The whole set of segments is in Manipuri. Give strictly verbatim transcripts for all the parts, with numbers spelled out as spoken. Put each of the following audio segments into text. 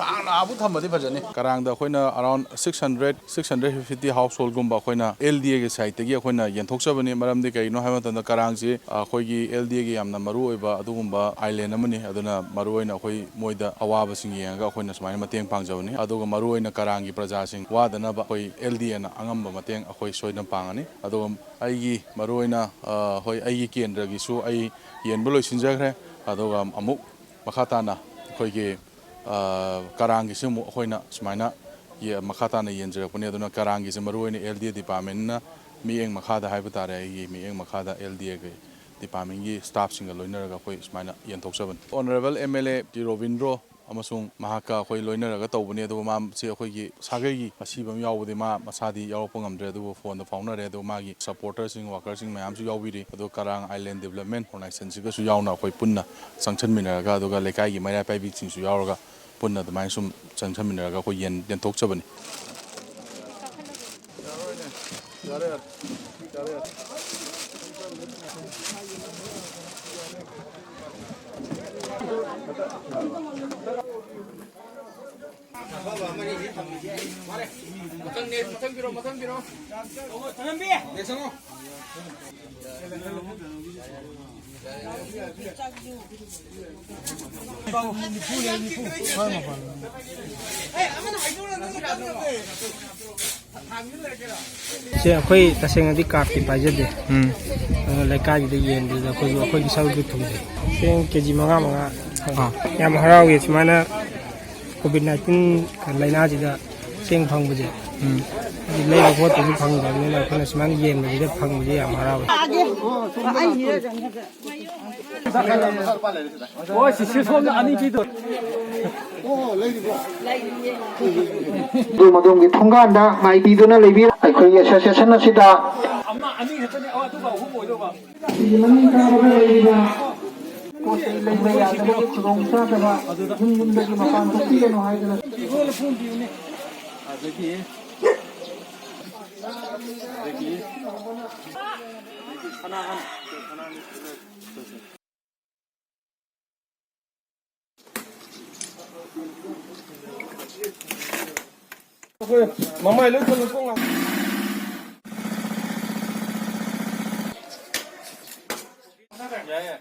ꯁꯥꯡꯅ ꯑꯥꯕꯨ ꯊꯝꯃꯗꯤ ꯐꯖꯅꯤ꯫ ꯀꯔꯥꯡꯗ ꯑꯩꯈꯣꯏꯅ around six hundred, six hundred fifty household ꯒꯨꯝꯕ ꯑꯩꯈꯣꯏꯅ L D A ꯒꯤ side ꯇꯒꯤ ꯑꯩꯈꯣꯏꯅ ꯌꯦꯟꯊꯣꯛꯆꯕꯅꯤ꯫ ꯃꯔꯝꯗꯤ ꯀꯩꯒꯤꯅꯣ ꯍꯥꯏꯕ ꯃꯇꯝꯗ ꯀꯔꯥꯡꯁꯤ ꯑꯩꯈꯣꯏꯒꯤ L D A ꯒꯤ ꯌꯥꯝꯅ ꯃꯔꯨ ꯑꯣꯏꯕ ꯑꯗꯨꯒꯨꯝꯕ island ꯑꯃꯅꯤ꯫ ꯑꯗꯨꯅ ꯃꯔꯨ ꯑꯣꯏꯅ ꯑꯩꯈꯣꯏ ꯃꯣꯏꯗ ꯑꯋꯥꯕꯁꯤꯡ ꯌꯦꯡꯉꯒ ꯑꯩꯈꯣꯏꯅ ꯁꯨꯃꯥꯏꯅ ꯃꯇꯦꯡ ꯄꯥꯡꯖꯕꯅꯤ꯫ ꯑꯗꯨꯒ ꯃꯔꯨ ꯑꯣꯏꯅ ꯀꯔꯥꯡꯒꯤ ꯄ꯭ꯔꯖꯥꯁꯤꯡ ꯋꯥꯗꯅꯕ ꯑꯩꯈꯣꯏ L D A ꯅ ꯑꯉꯝꯕ ꯃꯇꯦꯡ ꯑꯩꯈꯣꯏ ꯁꯣꯏꯗꯅ ꯄꯥꯡꯒꯅꯤ꯫ ꯑꯗꯨꯒ ꯑꯩꯒꯤ ꯃꯔꯨ ꯑꯣꯏꯅ, ꯑ, ꯍꯣꯏ, ꯑꯩꯒꯤ ꯀꯦꯟꯗ꯭ꯔꯒꯤꯁꯨ ꯑꯩ ꯌꯦꯟꯕ ꯂꯣꯏꯁꯤꯟꯖꯈ꯭ꯔꯦ꯫ ꯑꯗꯨꯒ ꯑꯃꯨꯛ ꯃꯈꯥ ꯇꯥꯅ ꯑꯩꯈꯣꯏꯒꯤ, ꯑ, ꯀꯔꯥꯡꯒꯤꯁꯨ ꯑꯃꯨꯛ ꯑꯩꯈꯣꯏꯅ ꯁꯨꯃꯥꯏꯅ ꯌꯦ-, ꯃꯈꯥ ꯇꯥꯅ ꯌꯦꯟꯖꯔꯛꯄꯅꯤ꯫ ꯑꯗꯨꯅ ꯀꯔꯥꯡꯒꯤꯁꯦ ꯃꯔꯨ ꯑꯣꯏꯅ L D A department ꯅ ꯃꯤꯠꯌꯦꯡ ꯃꯈꯥꯗ ꯍꯥꯏꯕ ꯇꯥꯔꯦ, ꯑꯩꯒꯤ ꯃꯤꯠꯌꯦꯡ ꯃꯈꯥꯗ L D A ꯒꯤ department ꯀꯤ staff ꯁꯤꯡꯒ ꯂꯣꯏꯅꯔꯒ ꯑꯩꯈꯣꯏ ꯁꯨꯃꯥꯏꯅ ꯌꯦꯟꯊꯣꯛꯆꯕꯅꯤ꯫ Honourable M L A T Robindro ꯑꯃꯁꯨꯡ ꯃꯍꯥꯛꯀ ꯑꯩꯈꯣꯏ ꯂꯣꯏꯅꯔꯒ ꯇꯧꯕꯅꯤ꯫ ꯑꯗꯨꯒ ꯃꯥꯁꯦ ꯑꯩꯈꯣꯏꯒꯤ ꯁꯥꯒꯩꯒꯤ ꯑꯁꯤꯕ ꯑꯃ ꯌꯥꯎꯕꯗꯤ ꯃꯥ ꯃꯁꯥꯗꯤ ꯌꯥꯎꯔꯛꯄ ꯉꯝꯗ꯭ꯔꯦ, ꯑꯗꯨꯕꯨ phone ꯗ ꯐꯥꯎꯅꯔꯦ꯫ ꯑꯗꯨꯒ ꯃꯥꯒꯤ supporter ꯁꯤꯡ, worker ꯁꯤꯡ ꯃꯌꯥꯝꯁꯨ ꯌꯥꯎꯕꯤꯔꯤ꯫ ꯑꯗꯨꯒ ꯀꯔꯥꯡ Island Development Organisation ꯁꯤꯒꯁꯨ ꯌꯥꯎꯅ ꯑꯩꯈꯣꯏ ꯄꯨꯟꯅ ꯆꯪꯁꯟꯃꯤꯟꯅꯔꯒ, ꯑꯗꯨꯒ ꯂꯩꯀꯥꯏꯒꯤ ꯃꯩꯔꯥ ꯄꯥꯏꯕꯤꯁꯤꯡꯁꯨ ꯌꯥꯎꯔꯒ ꯄꯨꯟꯅ ꯑꯗꯨꯃꯥꯏꯅ ꯁꯨꯝ ꯆꯪꯁꯟꯃꯤꯟꯅꯔꯒ ꯑꯩꯈꯣꯏ ꯌꯦꯟ ꯌꯦꯟꯊꯣꯛꯆꯕꯅꯤ꯫ ꯁꯦ, ꯑꯩꯈꯣꯏ ꯇꯁꯦꯡꯅꯗꯤ ꯀꯥꯔꯠꯇꯤ ꯄꯥꯏꯖꯗꯦ꯫ ꯎꯝ꯫ ꯑꯗꯣ ꯂꯩꯀꯥꯏꯒꯤꯗ ꯌꯦꯟꯗꯨꯗ ꯑꯩꯈꯣꯏꯁꯨ ꯑꯩꯈꯣꯏꯒꯤ ꯁꯔꯨꯛꯇꯨ ꯊꯨꯡꯖꯩ꯫ ꯆꯦꯡ ꯀꯦ ꯖꯤ ꯃꯉꯥ ꯃꯉꯥ꯫ ꯑꯥ꯫ ꯌꯥꯝ ꯍꯔꯥꯎꯏ ꯁꯨꯃꯥꯏꯅ ꯀꯣꯚꯤꯗ ꯅꯥꯏꯟꯇꯤꯟ ꯂꯥꯏꯅꯥꯁꯤꯗ ꯆꯦꯡ ꯐꯪꯕꯁꯦ꯫ ꯎꯝ꯫ ꯍꯥꯏꯗꯤ ꯂꯩꯕ ꯄꯣꯠꯇꯨꯁꯨ ꯐꯪꯗꯕꯅꯤꯅ ꯑꯩꯈꯣꯏꯅ ꯁꯨꯃꯥꯏꯅ ꯌꯦꯟꯕꯁꯤꯗ ꯐꯪꯕꯁꯦ ꯌꯥꯝ ꯍꯔꯥꯎꯏ꯫ ꯍꯣꯏ, ꯁꯤꯁꯦ ꯁꯣꯝꯗ ꯑꯅꯤ ꯄꯤꯗꯣꯏ꯫ ꯑꯗꯣꯝ ꯑꯗꯣꯝꯒꯤ ꯊꯣꯡꯒꯥꯟꯗ ꯉꯥꯏꯕꯤꯗꯨꯅ ꯂꯩꯕꯤꯔ-, ꯑꯩꯈꯣꯏꯒꯤ association ꯑꯁꯤꯗ ꯑꯃ, ꯑꯅꯤ ꯈꯛꯇꯅꯦ꯫ ꯑꯣ, ꯑꯗꯨꯒ ꯑꯍꯨꯝ ꯑꯣꯏꯗꯧꯕ꯫ ꯁꯤꯒꯤ ꯃꯅꯤꯡ ꯀꯥꯕꯗ ꯂꯩꯔꯤꯕ ꯄꯣꯠ ꯆꯩ ꯂꯩꯕ ꯌꯥꯗꯕꯒꯤ ꯈꯨꯗꯣꯡꯆꯥꯗꯕ, ꯌꯨꯝ ꯌꯨꯝꯗꯒꯤ ꯃꯄꯥꯟ ꯊꯣꯛꯄꯤꯒꯅꯨ ꯍꯥꯏꯗꯅ꯫ ꯐꯤꯔꯣꯜ ꯐꯣꯡꯕꯤꯌꯨꯅꯦ꯫ ꯑꯗꯒꯤ, ꯑꯗꯒꯤ ꯁꯅꯥ-, ꯑꯩꯈꯣꯏ ꯃꯃꯥꯏ ꯂꯣꯏ ꯊꯣꯛꯂꯛꯄ ꯉꯥꯏ꯫ ꯌꯥꯏ, ꯌꯥꯏ꯫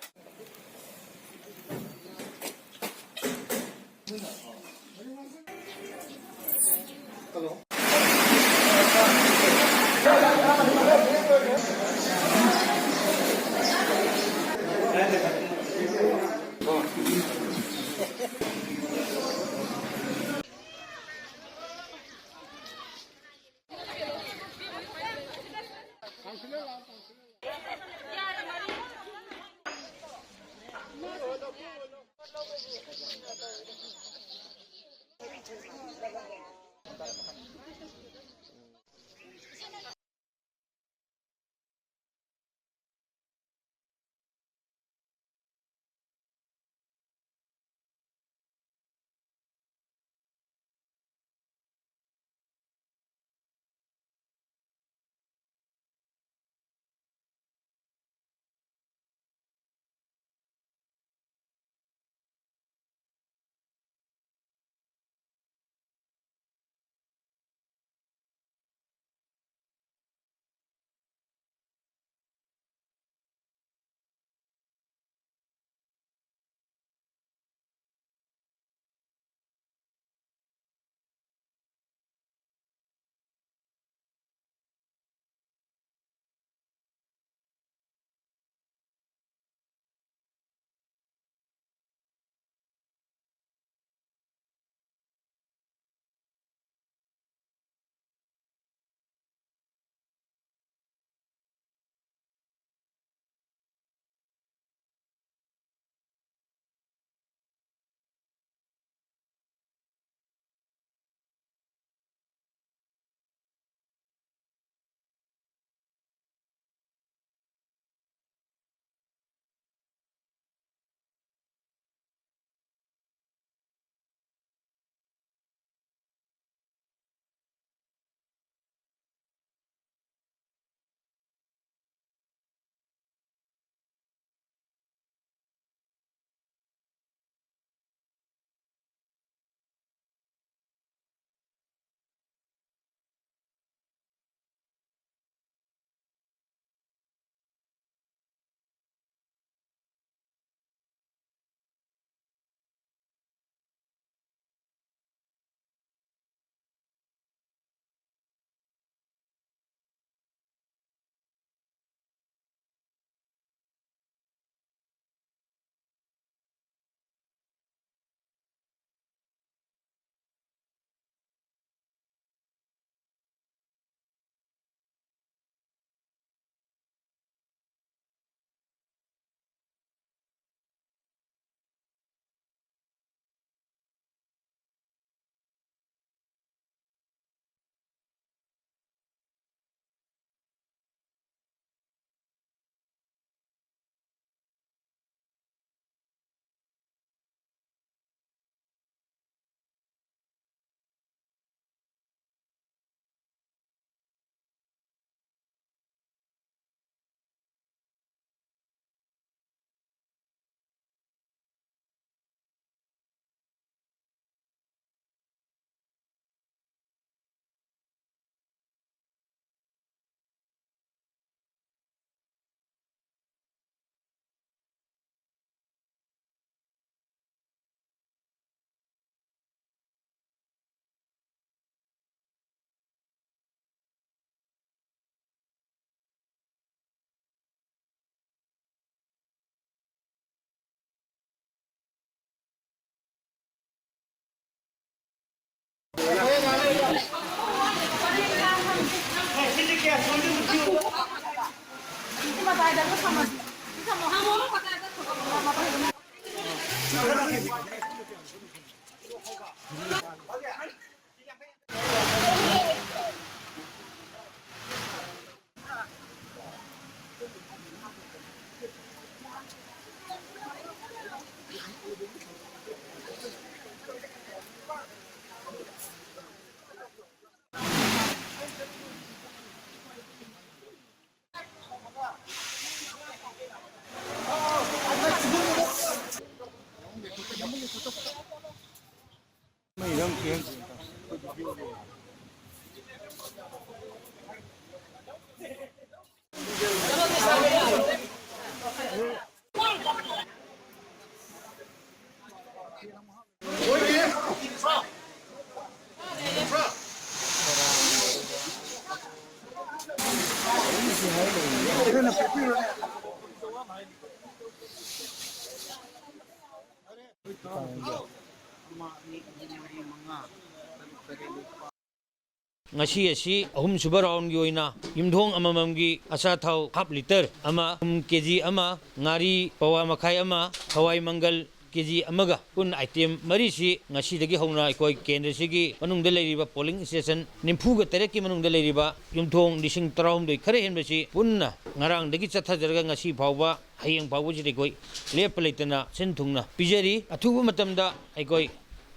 ꯉꯁꯤ ꯑꯁꯤ ꯑꯍꯨꯝꯁꯨꯕ ꯔꯥꯎꯟꯒꯤ ꯑꯣꯏꯅ ꯌꯨꯝꯊꯣꯡ ꯑꯃꯃꯝꯒꯤ ꯑꯆꯥꯊꯥꯎ ꯍꯥꯞ ꯂꯤꯇꯔ ꯑꯃ, ꯊꯨꯝ ꯀꯦ ꯖꯤ ꯑꯃ, ꯉꯥꯔꯤ ꯄꯋꯥ ꯃꯈꯥꯏ ꯑꯃ, ꯍꯋꯥꯏ ꯃꯪꯒꯜ ꯀꯦ ꯖꯤ ꯑꯃꯒ ꯄꯨꯟꯅ ꯑꯥꯏꯇꯦꯝ ꯃꯔꯤꯁꯤ ꯉꯁꯤꯗꯒꯤ ꯍꯧꯅ ꯑꯩꯈꯣꯏ ꯀꯦꯟꯗ꯭ꯔꯁꯤꯒꯤ ꯃꯅꯨꯡꯗ ꯂꯩꯔꯤꯕ ꯄꯣꯂꯤꯡ ꯁ꯭ꯇꯦꯁꯟ ꯅꯤꯐꯨꯒ ꯇꯔꯦꯠꯀꯤ ꯃꯅꯨꯡꯗ ꯂꯩꯔꯤꯕ ꯌꯨꯝꯊꯣꯡ ꯂꯤꯁꯤꯡ ꯇꯔꯥꯍꯨꯝꯗꯣꯏ ꯈꯔ ꯍꯦꯟꯕꯁꯤ ꯄꯨꯟꯅ ꯉꯔꯥꯡꯗꯒꯤ ꯆꯠꯊꯖꯔꯒ ꯉꯁꯤ ꯐꯥꯎꯕ, ꯍꯌꯦꯡ ꯐꯥꯎꯕꯁꯤꯗ ꯑꯩꯈꯣꯏ ꯂꯦꯞꯄ ꯂꯩꯇꯅ ꯁꯤꯟ ꯊꯨꯡꯅ ꯄꯤꯖꯔꯤ꯫ ꯑꯊꯨꯕ ꯃꯇꯝꯗ ꯑꯩꯈꯣꯏ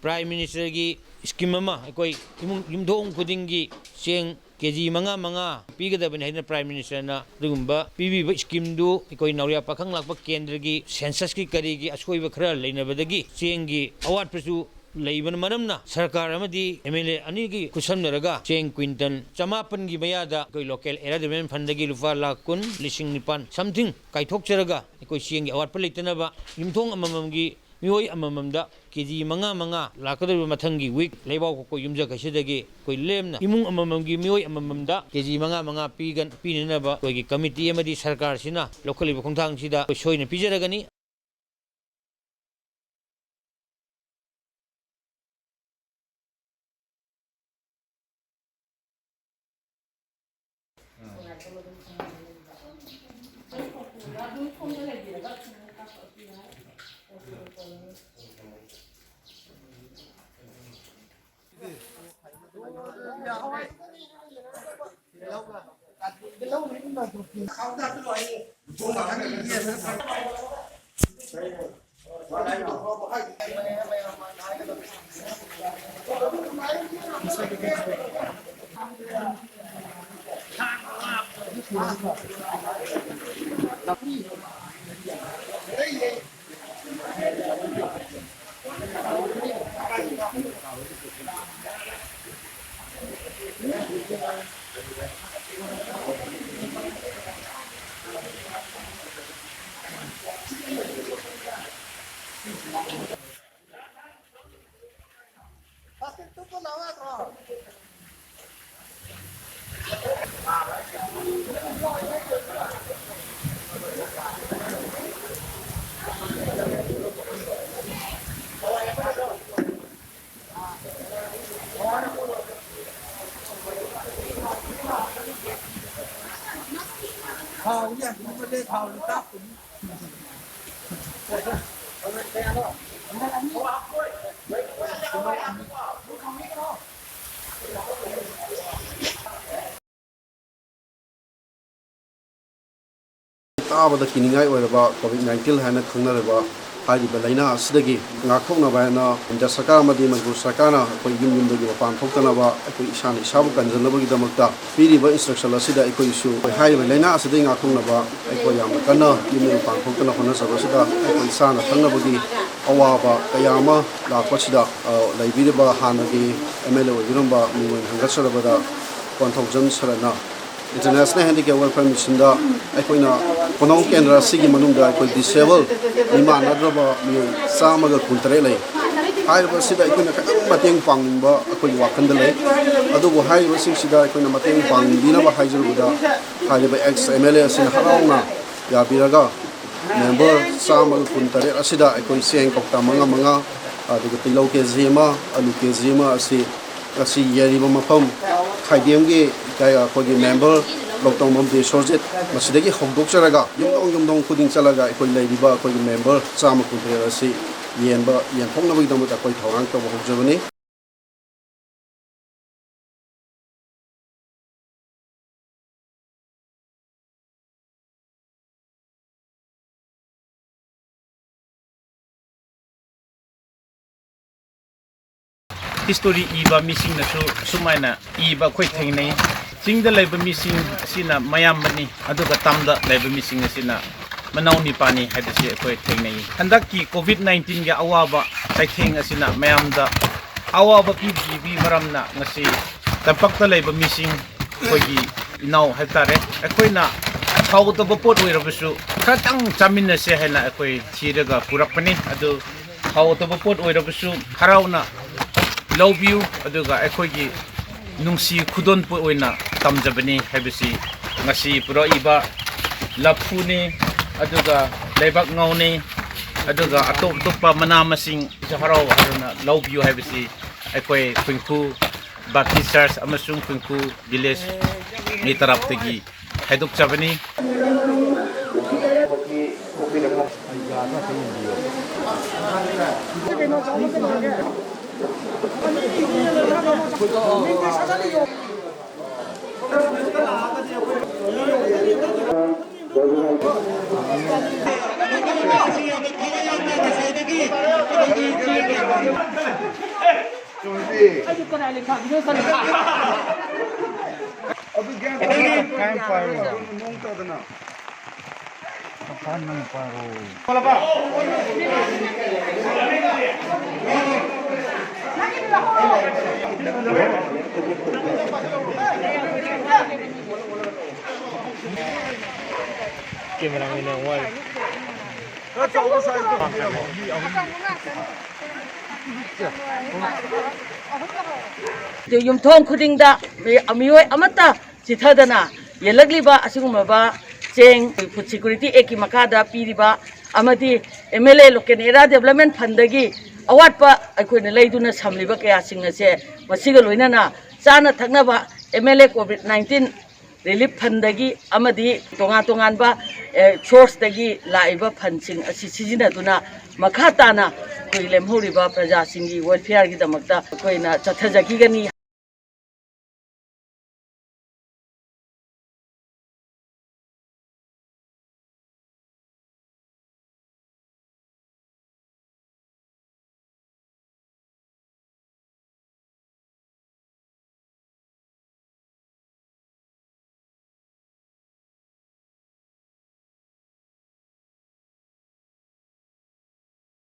ꯄ꯭ꯔꯥꯏꯝ ꯃꯤꯅꯤꯁꯇꯔꯒꯤ ꯁ꯭ꯀꯤꯝ ꯑꯃ, ꯑꯩꯈꯣꯏ ꯏꯃꯨꯡ, ꯌꯨꯝꯊꯣꯡ ꯈꯨꯗꯤꯡꯒꯤ ꯆꯦꯡ ꯀꯦ ꯖꯤ ꯃꯉꯥ ꯃꯉꯥ ꯄꯤꯒꯗꯕꯅꯤ ꯍꯥꯏꯗꯅ ꯄ꯭ꯔꯥꯏꯝ ꯃꯤꯅꯤꯁꯇꯔꯅ ꯑꯗꯨꯒꯨꯝꯕ ꯄꯤꯕꯤꯕ ꯁ꯭ꯀꯤꯝꯗꯨ ꯑꯩꯈꯣꯏ ꯅꯥꯎꯔꯤꯌꯥ ꯄꯥꯈꯪ ꯂꯥꯛꯄ ꯀꯦꯟꯗ꯭ꯔꯒꯤ ꯁꯦꯟꯁꯁꯀꯤ ꯀꯔꯤꯒꯤ ꯑꯁꯣꯏꯕ ꯈꯔ ꯂꯩꯅꯕꯗꯒꯤ ꯆꯦꯡꯒꯤ ꯑꯋꯥꯠꯄꯁꯨ ꯂꯩꯕꯅ ꯃꯔꯝꯅ ꯁꯔꯀꯥꯔ ꯑꯃꯗꯤ ꯑꯦꯝ ꯑꯦꯜ ꯑꯦ ꯑꯅꯤꯒꯤ ꯈꯨꯠꯁꯝꯅꯔꯒ ꯆꯦꯡ ꯀ꯭ꯋꯤꯟꯇꯜ ꯆꯃꯥꯄꯟꯒꯤ ꯃꯌꯥꯗ ꯑꯩꯈꯣꯏ ꯂꯣꯀꯦꯜ ꯑꯦꯔꯥ ꯗꯤꯕꯂꯞꯃꯦꯟ ꯐꯟꯗꯒꯤ ꯂꯨꯄꯥ ꯂꯥꯈ ꯀꯨꯟ, ꯂꯤꯁꯤꯡ ꯅꯤꯄꯥꯟ something ꯀꯥꯏꯊꯣꯛꯆꯔꯒ ꯑꯩꯈꯣꯏ ꯆꯦꯡꯒꯤ ꯑꯋꯥꯠꯄ ꯂꯩꯇꯅꯕ ꯌꯨꯝꯊꯣꯡ ꯑꯃꯃꯝꯒꯤ ꯃꯤꯑꯣꯏ ꯑꯃꯃꯝꯗ ꯀꯦ ꯖꯤ ꯃꯉꯥ ꯃꯉꯥ ꯂꯥꯛꯀꯗꯧꯔꯤꯕ ꯃꯊꯪꯒꯤ ꯋꯤꯛ ꯂꯩꯕꯥꯛ ꯄꯣꯛꯄ ꯌꯨꯝꯖꯀꯩꯁꯗꯒꯤ ꯑꯩꯈꯣꯏ ꯂꯦꯝꯅ ꯏꯃꯨꯡ ꯑꯃꯃꯝꯒꯤ ꯃꯤꯑꯣꯏ ꯑꯃꯃꯝꯗ ꯀꯦ ꯖꯤ ꯃꯉꯥ ꯃꯉꯥ ꯄꯤꯒ-, ꯄꯤꯅꯅꯕ ꯑꯩꯈꯣꯏꯒꯤ ꯀꯃꯤꯇꯤ ꯑꯃꯗꯤ ꯁꯔꯀꯥꯔꯁꯤꯅ ꯂꯧꯈꯠꯂꯤꯕ ꯈꯣꯡꯊꯥꯡꯁꯤꯗ ꯑꯩꯈꯣꯏ ꯁꯣꯏꯗꯅ ꯄꯤꯖꯔꯒꯅꯤ꯫ ꯇꯥꯕꯗ ꯀꯤꯅꯤꯡꯉꯥꯏ ꯑꯣꯏꯔꯕ ꯀꯣꯚꯤꯗ ꯅꯥꯏꯟꯇꯤꯟ ꯍꯥꯏꯅ ꯈꯪꯅꯔꯤꯕ ꯍꯥꯏꯔꯤꯕ ꯂꯥꯏꯅꯥ ꯑꯁꯤꯗꯒꯤ ꯉꯥꯛꯊꯣꯛꯅꯕ ꯍꯥꯏꯅ ꯏꯟꯗꯤꯌꯥ ꯁꯔꯀꯥꯔ ꯑꯃꯗꯤ ꯃꯅꯤꯄꯨꯔ ꯁꯔꯀꯥꯔꯅ ꯑꯩꯈꯣꯏ ꯌꯨꯝ ꯌꯨꯝꯗꯒꯤ ꯃꯄꯥꯟ ꯊꯣꯛꯇꯅꯕ, ꯑꯩꯈꯣꯏ ꯏꯁꯥꯅ ꯏꯁꯥꯕꯨ ꯀꯟꯖꯅꯕꯒꯤꯗꯃꯛꯇ ꯄꯤꯔꯤꯕ instruction ꯑꯁꯤꯗ ꯑꯩꯈꯣꯏꯁꯨ ꯍꯥꯏꯔꯤꯕ ꯂꯥꯏꯅꯥ ꯑꯁꯤꯗꯒꯤ ꯉꯥꯛꯊꯣꯛꯅꯕ ꯑꯩꯈꯣꯏ ꯌꯥꯝꯅ ꯀꯟꯅ ꯌꯨꯝꯗꯒꯤ ꯃꯄꯥꯟ ꯊꯣꯛꯇꯅ ꯍꯣꯠꯅꯖꯕꯁꯤꯗ ꯑꯩꯈꯣꯏ ꯆꯥꯅ ꯊꯛꯅꯕꯒꯤ ꯑꯋꯥꯕ ꯀꯌꯥ ꯑꯃ ꯂꯥꯛꯄꯁꯤꯗ, ꯑ, ꯂꯩꯕꯤꯔꯤꯕ ꯍꯥꯟꯅꯒꯤ ꯑꯦꯝ ꯑꯦꯜ ꯑꯦ ꯑꯣꯏꯕꯤꯔꯝꯕ ꯃꯤꯡꯑꯣꯏ ꯍꯪꯒꯠꯆꯔꯕꯗ ꯀꯣꯟꯊꯧꯖꯝ ꯁꯔꯠꯅ International Handicap Welfare Mission ꯗ ꯑꯩꯈꯣꯏꯅ ꯈꯨꯅꯧ ꯀꯦꯟꯗ꯭ꯔ ꯑꯁꯤꯒꯤ ꯃꯅꯨꯡꯗ ꯑꯩꯈꯣꯏ disabled ꯃꯤꯃꯥꯟꯅꯗ꯭ꯔꯕ ꯃꯤꯑꯣꯏ ꯆꯥꯝꯃꯒ ꯀꯨꯟꯇꯔꯦꯠ ꯂꯩ꯫ ꯍꯥꯏꯔꯤꯕꯁꯤꯗ ꯑꯩꯈꯣꯏꯅ ꯈꯤꯇꯪ ꯃꯇꯦꯡ ꯄꯥꯡꯅꯤꯡꯕ ꯑꯩꯈꯣꯏꯒꯤ ꯋꯥꯈꯜꯗ ꯂꯩ꯫ ꯑꯗꯨꯕꯨ ꯍꯥꯏꯔꯤꯕꯁꯤꯡꯁꯤꯗ ꯑꯩꯈꯣꯏꯅ ꯃꯇꯦꯡ ꯄꯥꯡꯕꯤꯅꯕ ꯍꯥꯏꯖꯔꯨꯕꯗ, ꯍꯥꯏꯔꯤꯕ ex M L A ꯑꯁꯤꯅ ꯍꯔꯥꯎꯅ ꯌꯥꯕꯤꯔꯒ member ꯆꯥꯝꯃꯒ ꯀꯨꯟꯇꯔꯦꯠ ꯑꯁꯤꯗ ꯑꯩꯈꯣꯏ ꯆꯦꯡ ꯀꯧꯇꯥ ꯃꯉꯥ ꯃꯉꯥ, ꯑꯗꯨꯒ ꯇꯤꯜꯍꯧ ꯀꯦ ꯖꯤ ꯑꯃ, ꯑꯂꯨ ꯀꯦ ꯖꯤ ꯑꯃ ꯑꯁꯤ ꯉꯁꯤ ꯌꯦꯜꯂꯤꯕ ꯃꯐꯝ ꯈꯥꯏꯗꯦꯝꯒꯤ ꯑꯩꯈꯣꯏꯒꯤ member ꯂꯧꯇꯝꯕꯝ ꯕꯤꯁ꯭ꯋꯖꯤꯠ ꯃꯁꯤꯗꯒꯤ ꯍꯧꯗꯣꯛꯆꯔꯒ ꯌꯨꯝꯊꯣꯡ ꯌꯨꯝꯊꯣꯡ ꯈꯨꯗꯤꯡ ꯆꯠꯂꯒ ꯑꯩꯈꯣꯏ ꯂꯩꯔꯤꯕ ꯑꯩꯈꯣꯏꯒꯤ ꯃꯦꯝꯕꯔ ꯆꯥꯝꯃ ꯀꯨꯟꯇꯔꯦꯠ ꯑꯁꯤ ꯌꯦꯟꯕ, ꯌꯦꯟꯊꯣꯛꯅꯕꯒꯤꯗꯃꯛꯇ ꯑꯩꯈꯣꯏ ꯊꯧꯔꯥꯡ ꯇꯧꯕ ꯍꯧꯖꯕꯅꯤ꯫ History ꯏꯕ ꯃꯤꯁꯤꯡꯅꯁꯨ ꯁꯨꯃꯥꯏꯅ ꯏꯕ ꯑꯩꯈꯣꯏ ꯊꯦꯡꯅꯩ꯫ ꯆꯤꯡꯗ ꯂꯩꯕ ꯃꯤꯁꯤꯡ ꯑꯁꯤꯅ ꯃꯌꯥꯝꯕꯅꯤ, ꯑꯗꯨꯒ ꯇꯝꯗ ꯂꯩꯕ ꯃꯤꯁꯤꯡ ꯑꯁꯤꯅ ꯃꯅꯥꯎ ꯅꯤꯄꯥꯅꯤ ꯍꯥꯏꯕꯁꯤ ꯑꯩꯈꯣꯏ ꯊꯦꯡꯅꯩ꯫ ꯍꯟꯗꯛꯀꯤ COVID nineteenꯒꯤ ꯑꯋꯥꯕ ꯆꯩꯊꯦꯡ ꯑꯁꯤꯅ ꯃꯌꯥꯝꯗ ꯑꯋꯥꯕ ꯄꯤꯕꯤꯕꯒꯤ ꯃꯔꯝꯅ ꯉꯁꯤ ꯇꯝꯄꯥꯛꯇ ꯂꯩꯕ ꯃꯤꯁꯤꯡ, ꯑꯩꯈꯣꯏꯒꯤ ꯏꯅꯥꯎ ꯍꯥꯏꯕ ꯇꯥꯔꯦ, ꯑꯩꯈꯣꯏꯅ ꯍꯥꯎꯇꯕ ꯄꯣꯠ ꯑꯣꯏꯔꯕꯁꯨ ꯈꯔꯇꯪ ꯆꯥꯃꯤꯟꯅꯁꯦ ꯍꯥꯏꯅ ꯑꯩꯈꯣꯏ ꯊꯤꯔꯒ ꯄꯨꯔꯛꯄꯅꯤ꯫ ꯑꯗꯨ ꯍꯥꯎꯇꯕ ꯄꯣꯠ ꯑꯣꯏꯔꯕꯁꯨ ꯍꯔꯥꯎꯅ ꯂꯧꯕꯤꯌꯨ, ꯑꯗꯨꯒ ꯑꯩꯈꯣꯏꯒꯤ ꯅꯨꯡꯁꯤ ꯈꯨꯗꯣꯜꯄꯣꯠ ꯑꯣꯏꯅ ꯇꯝꯖꯕꯅꯤ ꯍꯥꯏꯕꯁꯤ ꯉꯁꯤ ꯄꯨꯔꯛꯏꯕ ꯂꯐꯨꯅꯤ, ꯑꯗꯨꯒ ꯂꯩꯕꯥꯛ ꯉꯥꯎꯅꯤ, ꯑꯗꯨꯒ ꯑꯇꯣꯞ ꯑꯇꯣꯞꯄ ꯃꯅꯥ ꯃꯁꯤꯡꯁꯨ ꯍꯔꯥꯎ ꯍꯔꯥꯎꯅ ꯂꯧꯕꯤꯌꯨ ꯍꯥꯏꯕꯁꯤ ꯑꯩꯈꯣꯏ ꯈꯨꯟꯈꯨ Baptist Church ꯑꯃꯁꯨꯡ ꯈꯨꯟꯈꯨ village ꯃꯤ ꯇꯔꯥꯞꯇꯒꯤ ꯍꯥꯏꯗꯣꯛꯆꯕꯅꯤ꯫ ꯑꯗꯨ ꯒ꯭ꯌꯥꯟ ꯇꯥꯗꯅ ꯀꯥꯏ ꯄꯥꯏꯔꯤꯅꯣ? ꯅꯣꯡ ꯇꯥꯗꯅ꯫ ꯃꯈꯥ ꯅꯪ ꯄꯥꯏꯔꯣ꯫ Cameraman ꯌꯥꯝ ꯋꯥꯏ꯫ ꯌꯨꯝꯊꯣꯡ ꯈꯨꯗꯤꯡꯗ ꯃꯤ-, ꯃꯤꯑꯣꯏ ꯑꯃꯠꯇ ꯆꯤꯊꯗꯅ ꯌꯦꯜꯂꯛꯂꯤꯕ ꯑꯁꯤꯒꯨꯝꯂꯕ ꯆꯦꯡ Food Security Actꯀꯤ ꯃꯈꯥꯗ ꯄꯤꯔꯤꯕ ꯑꯃꯗꯤ MLA Local Area Development Fundꯗꯒꯤ ꯑꯋꯥꯠꯄ ꯑꯩꯈꯣꯏꯅ ꯂꯩꯗꯨꯅ ꯁꯝꯂꯤꯕ ꯀꯌꯥꯁꯤꯡ ꯑꯁꯦ ꯃꯁꯤꯒ ꯂꯣꯏꯅꯅ ꯆꯥꯅ ꯊꯛꯅꯕ MLA COVID nineteen ꯔꯤꯂꯤꯐ ꯐꯟꯗꯒꯤ ꯑꯃꯗꯤ ꯇꯣꯉꯥꯟ ꯇꯣꯉꯥꯟꯕ ꯁꯣꯔꯁꯇꯒꯤ ꯂꯥꯛꯏꯕ ꯐꯟꯁꯤꯡ ꯑꯁꯤ ꯁꯤꯖꯤꯟꯅꯗꯨꯅ ꯃꯈꯥ ꯇꯥꯅ ꯑꯩꯈꯣꯏ ꯂꯦꯝꯍꯧꯔꯤꯕ ꯄ꯭ꯔꯖꯥꯁꯤꯡꯒꯤ ꯋꯦꯜꯐꯤꯌꯔꯒꯤꯗꯃꯛꯇ ꯑꯩꯈꯣꯏꯅ ꯆꯠꯊꯖꯈꯤꯒꯅꯤ꯫